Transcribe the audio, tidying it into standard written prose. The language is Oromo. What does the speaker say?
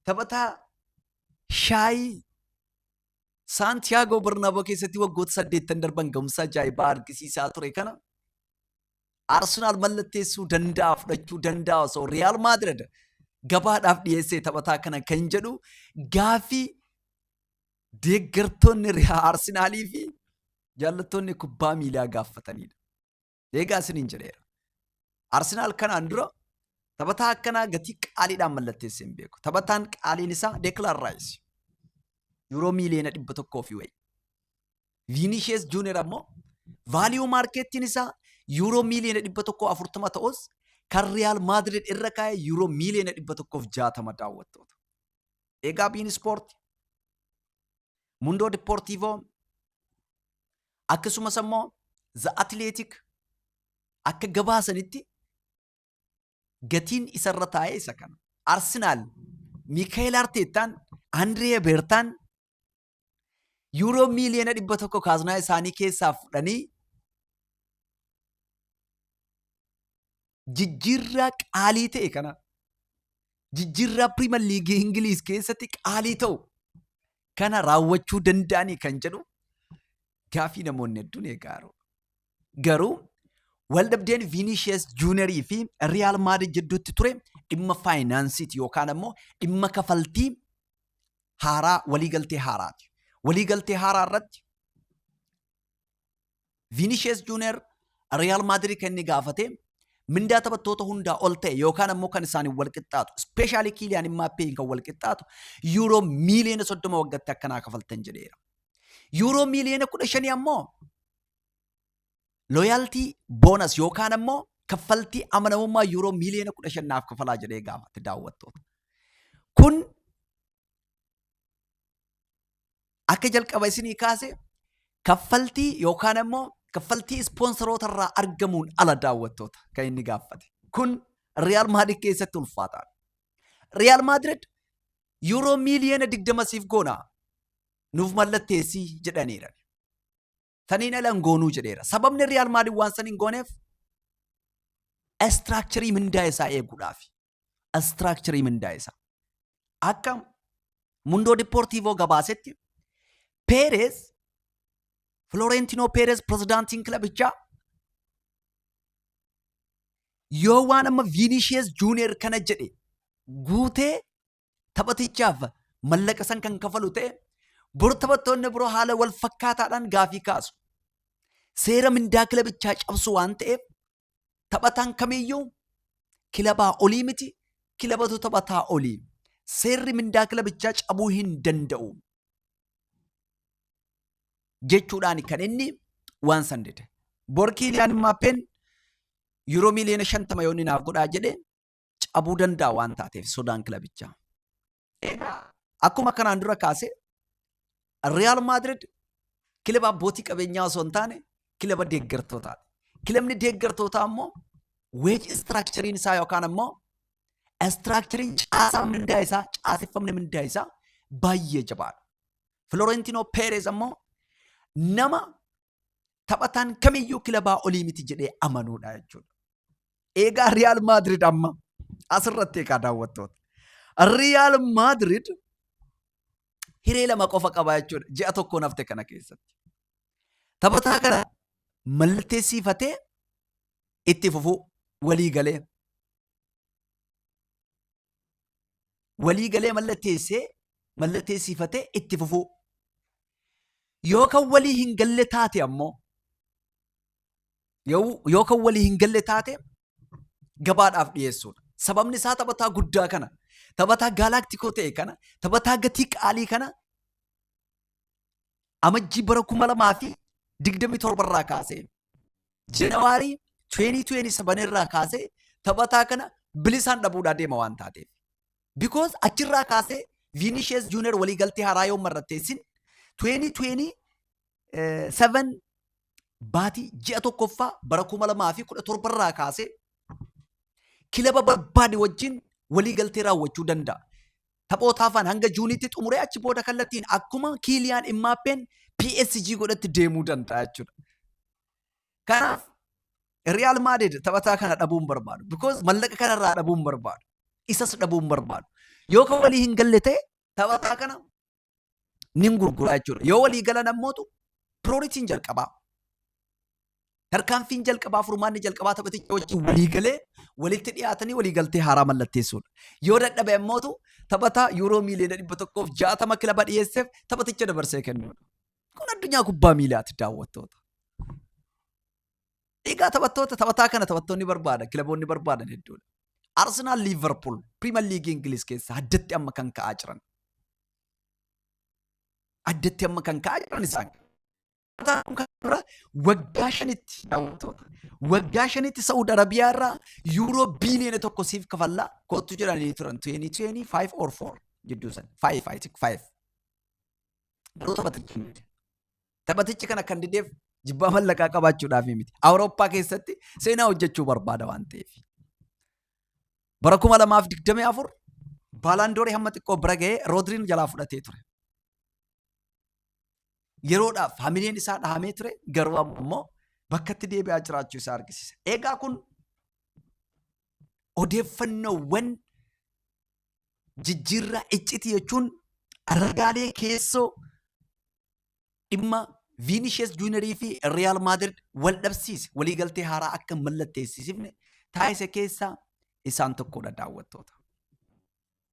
Taphataa shaayii Saantiyaagoo Barnaaboo keessatti waggoota 8 darban ga'umsa ajaa'ibaa argisiisaa ture kana Arsenaal mallatteessuu danda'a, fudhachuu danda'a osoo Riyaal Maadrid gabaadhaaf dhiyeessee taphataa kana kan jedhu gaaffii deeggartoonni Arsenaalii fi jaallattoonni kubbaa miilaa gaafatanidha. Eegaa isiniin jedheera. Arsenaal kanaan dura taphataa akkanaa gatii qaaliidhaan mallatteessee hin beeku. Taphataan qaaliin isaa Deeklaan Raayis. Yuuroo miiliyoona 100 fi wayi. Viinishees Juuniyer ammoo vaaliyuu maarkeettiin isaa yuuroo miiliyoona 140 ta'us kan Riyaal Maadrid irra kaa'e yuuroo miiliyoona 160 daawwattoota. Eegaa Biin Ispoorti, Mundoo Dipoortiivoo akkasumas ammoo The Athletic akka gabaasanitti gatiin isarra taa'e isa kana. Arsenaal Miikaa'el Arteettaan, Andree Beertaan yuuroo miiliyoona 100 kaaznaa isaanii keessaa fudhanii jijjiirraa qaalii ta'e kana, jijjiirraa Piriimer Liigii Ingiliiz keessatti qaalii ta'u kana raawwachuu danda'anii kan jedhu gaafii namoonni hedduun eegaa jiru. Garuu waldhabdeen Viinishees Juunerii fi Riyaal Maadrid jidduutti ture dhimma faayinaansiiti yookaan ammoo dhimma kafaltii haaraa, waliigaltee haaraati. Waliigaltee haaraa irratti Viinishees Juuner Riyaal Maadrid kan inni gaafate mindaa taphattoota hundaa ol ta'e yookaan ammoo kan isaaniin wal qixxaatu, ispeeshaalii Kiiliyaan Immaappeen kan wal qixxaatu yuuroo miiliyoona 30 waggaatti akkanaa kafaltan jedheera. Yuuroo miiliyoona 15 ammoo looyaaltii boonas yookaan ammoo kaffaltii amanamummaa yuuroo miiliyoona 15 naaf kafalaa jedhee gaafate daawwattoota. Kun akka jalqaba isinii kaase kaffaltii yookaan ammoo kaffaltii ispoonsaroota irraa argamuun ala daawwattoota kan inni gaafate. Kun Riyaal Maadrid keessatti ulfaataadha. Riyaal Maadrid yuuroo miiliyoona 20 siif goona nuuf mallatteessii jedhaniira. Saniin ala hin goonuu jedheera. Sababni Riyaal Maadrid waan san hin gooneef istiraakcharii mindaa isaa eeguudhaafi. Istiraakcharii mindaa isaa. Akka Mundoo Dipoortiivoo gabaasetti Peerez, Florentino Peerez, pirezidaantiin kilabichaa, yoo waan amma Viinishees Juuniyer kana jedhe guutee taphatichaaf mallaqa san kan kafalu ta'e, bor taphattoonni biroo haala wal fakkaataadhaan gaafii kaasu. Seera mindaa kilabichaa cabsu waan ta'eef taphataan kamiyyuu kilabaa olii miti, kilabatu taphataa olii. Seerri mindaa kilabichaa cabuu hin danda'u jechuudhaan kan inni waan san dide. Bor Kiiliyaan Mbappeen yuuroo miiliyoona 50 yoo inni naaf godhaa jedhe cabuu danda'a waan taateef sodaan kilabichaa. Egaa akkuma kanaan dura kaase Riyaal Maadrid kilaba abbootii qabeenyaa osoo hin taane kilaba deeggartootaati. Kilabni deeggartootaa immoo weej istiraakchariin isaa yookaan ammoo istiraakchariin caasaa mindaa isaa, caaseffamni mindaa isaa baay'ee jabaadha. Florentino Perez ammoo nama taphataan kamiyyuu kilabaa olii miti jedhee amanuudha jechuudha. Eegaa Riyaal Maadrid amma asirratti eegaa daawwattoota. Riyaal Maadrid hiree lama qofa qaba jechuudha ji'a tokkoon hafte kana keessatti. Taphataa kana mallatteessiifatee itti fufuu walii galee. Walii galee mallatteessee mallatteessiifatee itti fufuu. Yoo kan walii hin galle taate ammoo, yoo kan walii hin galle taate gabaadhaaf dhiyeessuudha. Sababni isaa taphataa guddaa kana, taphataa gaalaaktikoo ta'e kana, taphataa gatii qaalii kana Amajjii bara 2027 irraa kaasee, Janawaarii 2027 irraa kaasee taphataa kana bilisaan dhabuudhaa deema waan taateef. Because achirraa kaasee Vinicius Junior waliigaltee haaraa yoo mallatteessin 2027 baatii ji'a tokkoffaa bara 2017 irraa kaasee kilaba barbaade wajjin waliigaltee raawwachuu danda'a. Taphoota hafan hanga Juuniitti xumuree achi booda kallattiin akkuma Kiiliyaan Immaappeen PSG godhatti deemuu danda'a jechuudha. Kanaaf Riyaal Maadrid taphataa kana dhabuu hin barbaadu. Because mallaqa kanarraa dhabuu hin barbaadu. Isas dhabuu hin barbaadu. Yoo kan walii hin galle ta'e taphataa kana nin gurguraa jechuudha. Yoo walii galan ammootu priorityn jalqabaa. Tarkaanfiin jalqabaa, furmaanni jalqabaa taphaticha wajjin walii galee walitti dhiyaatanii walii galtee haaraa mallatteessuudha. Yoo dadhabe ammootu taphataa yuuroo miiliyoona 160 kilaba dhiyeesseef taphaticha dabarsee kennuudha. Kun addunyaa kubbaa miilaati, daawwattoota. Egaa taphattoota, taphataa kana taphattoonni barbaadan, kilaboonni barbaadan hedduudha. Arsenaal, Liverpool, Piriimer Liigii Ingiliz keessa addatti amma kan ka'aa jiran. Addatti amma kan ka'aa jiran isaan. Taphataan kun kan dura waggaa 5tti, daawwattoota. Waggaa 5tti Saa'ud Arabiyaa irraa yuuroo biiliyoona 1 siif kafallaa kottu jedhanii turan, 2025 or 4 jidduu san. 5, I think 5. Garuu taphatichi miti. Taphatichi kana kan dideef jibbaa mallaqaa qabaachuudhaaf miti. Awurooppaa keessatti seenaa hojjechuu barbaada waan ta'eef. Bara 2024 Ballon d'Or hamma xiqqoo bira ga'ee Roodriin jalaa fudhatee ture. Yeroodhaaf hamileen isaa dhahamee ture, garuu ammoo bakka itti deebi'aa jiraachuu isaa argisiisa. Egaa kun odeeffannoowwan jijjiirraa iccitii jechuun ragaalee keessoo dhimma Viinishees Juunerii fi Riyaal Maadrid wal dhabsiise, waliigaltee haaraa akka hin mallatteessisifne taasise keessaa isaan tokkodha, daawwattoota.